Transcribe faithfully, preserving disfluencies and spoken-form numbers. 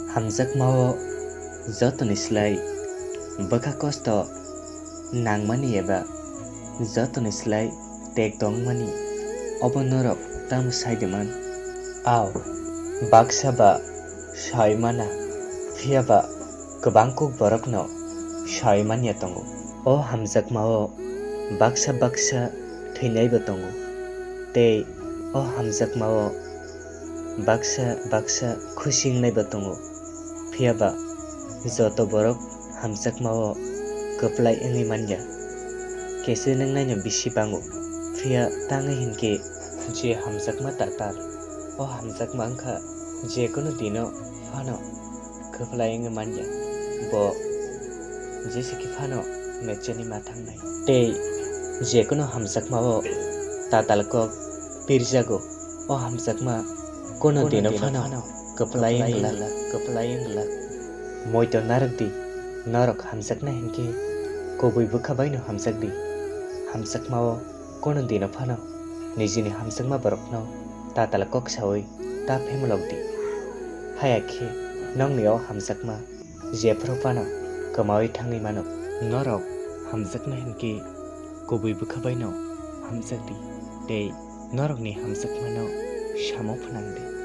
Hamjakmao jotoni slai bwkha kosto nangmani eba jotoni slai tek tongmani, obo norok tamo sai de man? Ao, baksa ba sai mana, phiya ba kwbang kuk borokno sai manya tongo. O hamjakmao baksa baksa thwinaibo tongo, tei o hamjakmao baksa baksa khusi wngnaibo tongo. Phiya ba joto borok hamjakmao kwplai wngwi manya. Kese nwngnaino bisi bango, phiya tangwi hinkhe je hamjakma tatal, o hamjakma wngkha jekunu dino phano kwplai wngwi manya. Bo jesiki phano mechani ma thangnai. Tei jekunu hamjakmao tatal kok pirjago, o hamjakma kono dino phano kwplai wng glak, kwplai wng glak. Moito narwk di, norok hamjakna hinkhe kubui bwkha baino hamjak di. Hamjakmao kono dino phano nijini hamjakma borokno tatal kok saui ta phemlok di. Haya khe nokni o hamjakma jephru phano kwmaui thangwi mano. Norok hamjakna hinkhe kubui bwkha baino hamjak di tei norokni hamjakmano samo phnang di.